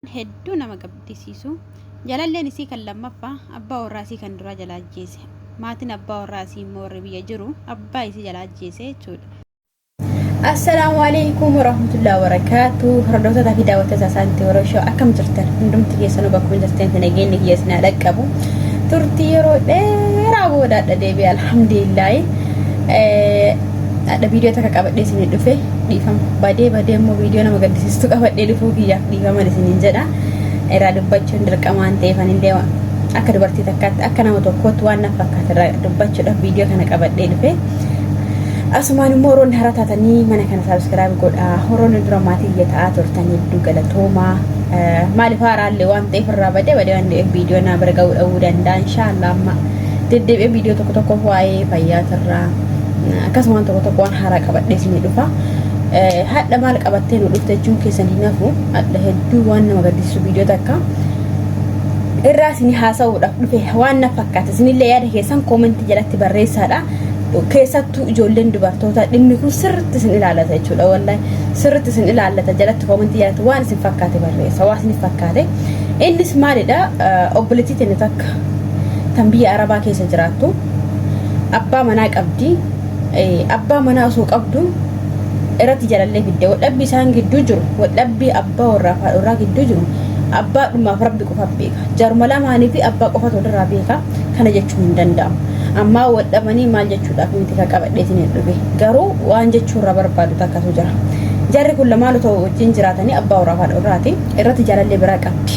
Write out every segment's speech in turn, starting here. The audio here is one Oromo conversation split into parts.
Hedduu nama gaddisiisu. Jalalleen isii kan lammaffaa abbaa warraa isii kan duraa jalaa ajjeese. Maatiin abbaa warraa isii immoo warri biyya jiru abbaa isii jalaa ajjeese jechuudha. Assalaamu alaikum warahmatullahi wabarakatuh. Hordoftoota fi daawwattoota Asaantii Oroshoo, akkam jirtan? Hundumti keessanuu bakkuma jirtanitti nageenyi kiyya isin haa dhaqqabu. Turtii yeroo dheeraa booda adha deebi'e, alhamdulillaahi. Adha viidiyoo takka qabadhee isinii dhufe. Dhiifama, badee badee immoo viidiyoo nama gaddisiistu qabadhee dhufuu kiyyaaf dhiifaman isiniin jedha. Irraa dubbachuun dirqama waan ta'eef, anillee akka dubartii takkaatti, akka nama tokkootti waan na fakkaate irraa dubbachuudhaaf viidiyoo kana qabadhee dhufe. Asumaan immoo warroonni haaraa taatanii mana kana subscribe godhaa. Warroonni dura maatii kiyya ta'aa turtan hedduu galatoomaa. Maaliif haaraallee waan ta'eef irraa badee badee waan ta'eef viidiyoo naa bira ga'uu dhabuu danda'a. Inshaallah amma deddeebi'ee viidiyoo tokko tokko waa'ee fayyaatirraa, akkasuma waan tokko tokko waan haaraa qabadhee isinii dhufa. Hadha maal qabattee nu dhufte jechuun keessan hin hafu. Hadha hedduu waan nama gaddisiisu viidiyoo takka irraa isinii haasa'uudhaaf dhufe. Waan na fakkaate isinillee yaada keessan koomentii jalatti barreessaadha. Keessattuu ijoolleen dubartoota dhimmi kun sirriitti isin ilaallata jechuudha. Wallahi sirriitti isin ilaallata. Jalatti, koomentii jalatti waan isin fakkaate barreessa, waan isin fakkaate. Innis maalidha? Obboleettii teenya takka tan biyya Arabaa keessa jiraattu abbaa manaa qabdi. Abbaa manaa osoo qabdu irratti jalallee fidde. Waldhabbii isaan gidduu jiru, waldhabbii abbaa warraa fi haadha warraa gidduu jiru, abbaa dhumaaf Rabbi qofa beeka. Jaruma lamaanii fi abbaa qofatu walirraa beeka. Kana jechuun hin danda'amu. Ammaa wal dhabanii maal jechuudhaaf miti ka qabadheetiin hin dhufe. Garuu waan jechuu irraa barbaadu takkatu jira. Jarri kun lamaan otoo wajjin jiraatanii, abbaa warraa fi haadha warraati, irratti jaalallee biraa qabdi.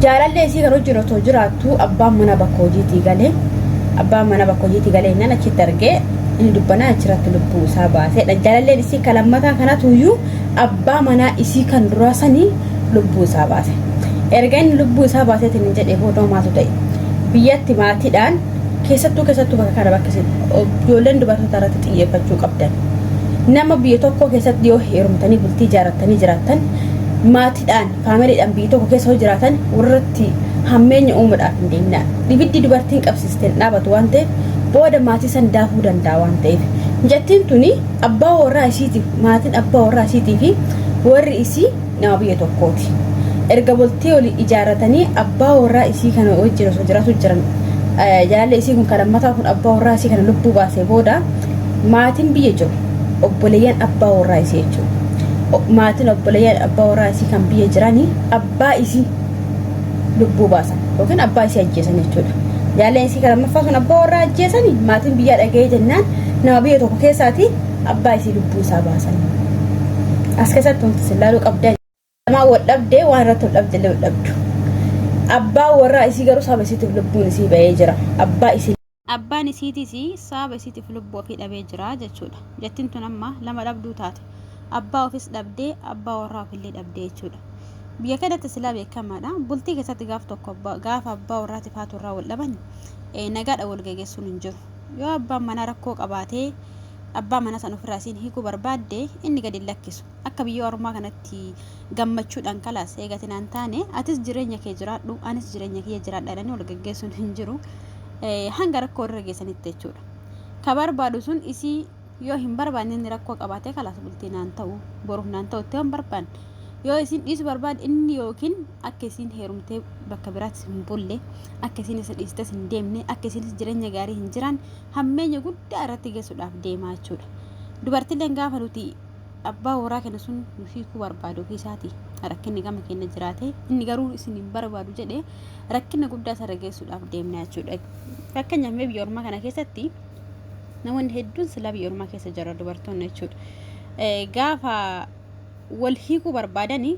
Jaalallee isii kan wajjin otoo jiraattu abbaan mana bakka hojiitii galee, abbaan mana bakka hojiitii galee innaan achitti argee inni dubbanaa achirratti lubbuu isaa baaseedha. Jaalalleen isii kan lammataa kanatu iyyuu abbaa manaa isii kan duraa sanii lubbuu isaa baase. Erga inni lubbuu isaa baaseetiin hin jedhee booda maaltu ta'e? Biyyatti maatiidhaan keessattuu bakka kana, bakka isin ijoolleen dubartoota irratti xiyyeeffachuu qabdan. Nama biyya tokko keessatti yoo heerumtanii bultii ijaarrattanii jiraattan, maatiidhaan, faamiliidhaan biyya tokko keessa yoo jiraatan, warratti hammeenya uumuudhaaf hin deemina. Ibiddi dubartiin qabsiiste hin dhaabatu waan ta'eef, booda maatii san daakuu danda'a waan ta'eef. Mucattiin tuni abbaa warraa isiitiif, maatiin abbaa warraa isiitii fi warri isii nama biyya tokkooti. Erga bultii olii ijaarratanii abbaa warraa isii kana wajjin osoo jiraatu jiran, jaalalli isii kun kan lammataa kun abbaa warraa isii kana lubbuu baasee booda, maatiin biyya jiru, obboleeyyan abbaa warraa isii jechuudha. Maatiin obboleeyyan abbaa warraa isii kan biyya jiranii abbaa isii lubbuu baasan yookiin abbaa isii ajjeesan jechuudha. Jaalalli isii kan lammaffaa sun abbaa warraa ajjeesanii, maatiin biyyaa dhaga'ee jennaan nama biyya tokko keessaati abbaa isii lubbuu isaa baasan. As keessatti wanti isin ilaaluu qabdan, lamaa wal dhabdee waan irratti wal dhabde illee wal dhabdu. Abbaa warraa isii garuu saba isiitiif lubbuun isii ba'ee jira. Abbaa isii Abbaan isiitiis sababa isiitiif lubbuu ofii dhabee jira jechuudha. Jettiin tun amma lama dhabduu taate. Abbaa ofis dhabdee, abbaa warraa ofillee dhabdee jechuudha. Biyya kanatti silaa beekamaadha. Bultii keessatti gaaf tokko gaafa abbaa warraatiif haati warraa wal dhaban, nagaadha wal geggeessuun hin jiru. Yoo abbaan manaa rakkoo qabaatee abbaa manaa san ofirraa isiin hiikuu barbaadde, inni gadi hin lakkisu. Akka biyya ormaa kanatti gammachuudhaan kalaas eegati naan taane, atis jireenya kee jiraadhu, anis jireenya kiyya jiraadha jedhanii wal geggeessuun hin jiru. Hanga rakkoo irra geessanitti jechuudha. Ka barbaadu sun isii yoo hin barbaanne, inni rakkoo qabaatee kalaas bultii naan ta'u, boruuf naan ta'u itti hin barbaanne. Yoo isin dhiisu barbaade inni, yookiin akka isiin heerumtee bakka biraatti hin bulle, akka isiin isa dhiistes hin deemne, akka isiinis jireenya gaarii hin jiraan hammeenya guddaa irratti geessuudhaaf deemaa jechuudha. Dubartiileen gaafa nuti abbaa warraa keenya sun nu hiikuu barbaadu ofii isaati rakkinni gama keenya jiraate, inni garuu isin hin barbaadu jedhee rakkina guddaa isarra geessuudhaaf deemna jechuudha. Fakkeenyaaf mee biyya ormaa kana keessatti namoonni hedduun silaa biyya ormaa keessa jira dubartoonni jechuudha. Gaafa wal hiikuu barbaadanii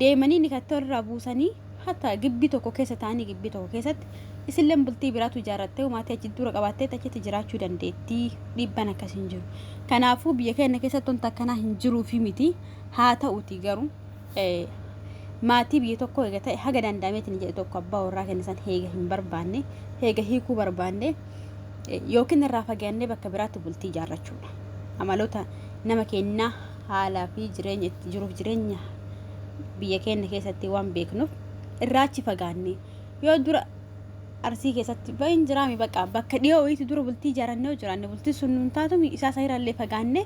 deemanii ni kattee walirraa buusanii, hatta gibbii tokko keessa ta'anii, gibbii tokko keessatti isilleen bultii biraatu ijaarrattee, maatii achi dura qabaattee achitti jiraachuu dandeettii, dhiibbaan akkas hin jiru. Kanaafuu biyya keenya keessatti wanta akkanaa hin jiruufi miti. Haa ta'uti garuu maatii biyya tokko eega ta'e, haga danda'ameetiin jedhe tokko abbaa warraa keenya san heega hin barbaanne, heega hiikuu barbaanne, yookiin irraa fagaannee bakka biraatti bultii ijaarrachuudha. Amaloota nama keenyaa, haalaa fi jireenya itti jiruuf jireenya biyya keenya keessatti waan beeknuuf, irraa achi fagaannee yoo dura Arsii keessatti bahin jiraami, bakka bakka dhiyoo wayiitti dura bultii ijaarannee yoo jiraanne, bultii sun nuun taatumi isaa isa irraallee fagaannee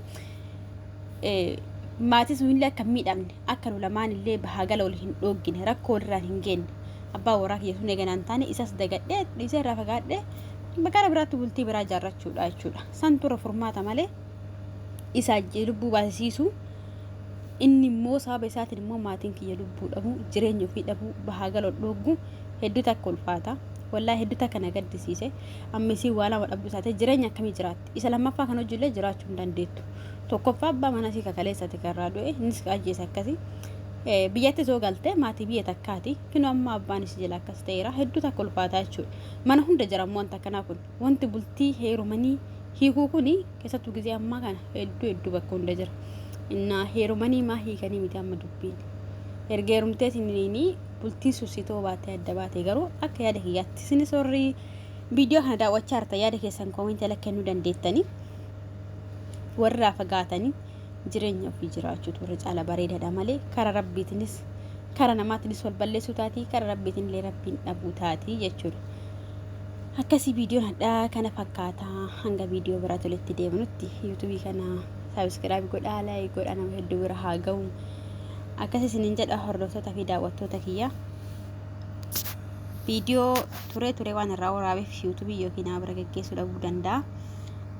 Maatii sunillee akka hin miidhamne, akka nu lamaan illee bahaa gala wal hin dhooggine, rakkoo walirraan hin geenne. Abbaa warraa kiyya sun eega naan taane isas dagadhee dhiisee irraa fagaadhee gara biraatti bultii biraa ijaarrachuudha jechuudha. Santu irra furmaata malee isa lubbuu baasisiisu inni immoo sababa isaatiin immoo maatiin kiyya lubbuu dhabuu, jireenya ofii dhabuu, bahaa gala wal dhooggu hedduu takka ulfaata. Wallaahi hedduu takka na gaddisiise. Amma isiin waa lama dhabduu taate jireenya akkamii jiraatti? Isa lammaffaa kan hojillee jiraachuu hin dandeettu. Tokkoffaa abbaa mana isii kakaleessati kan irraa du'e innis ka ajjeese akkasi. Biyyatti soo galte maatii biyya takkaati. Kinoo amma abbaan isii jala akkas ta'eera. Hedduu takka ulfaataa jechuudha. Mana hunda jira ammoo wanta akkanaa kun. Wanti bultii heerumanii hiikuu kuni keessattuu gizee ammaa kana hedduu hedduu bakka hunda jira. Innaa heerumanii maa hiikanii miti amma dubbiin. Erga heerumtee isiniin bultiin sun si ta'uu baattee adda baate garuu akka yaada kiyyaatti isinis warri viidiyoo kana daawwachaa jirtan yaada keessan koomentii ala kennuu dandeettanii warraa fagaatanii jireenya ofii jiraachuutu irra caala bareedaadha malee kara rabbiitinis kara namaatinis wal balleessuu taatii kara rabbiitiin illee rabbiin dhabuu taatii jechuudha. Akkasii viidiyoon hadhaa kana fakkaata hanga viidiyoo biraa tolitti deemnutti yuutuubii kana sabiskiraayib godhaa laayik godhaa nama hedduu bira haa ga'u. Akkas isiniin jedha hordoftoota fi daawwattoota kiyya. Viidiyoo turee turee waan irraa waraabeef yuutuubii yookiin nama bira geggeessuu dhabuu danda'a.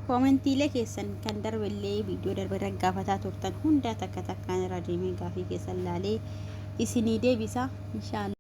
Koomentiilee keessan kan darbellee viidiyoo darbe irra gaafataa turtan hunda takka takkaan irra deemee gaafii keessan laalee isinii deebisa inshaallah.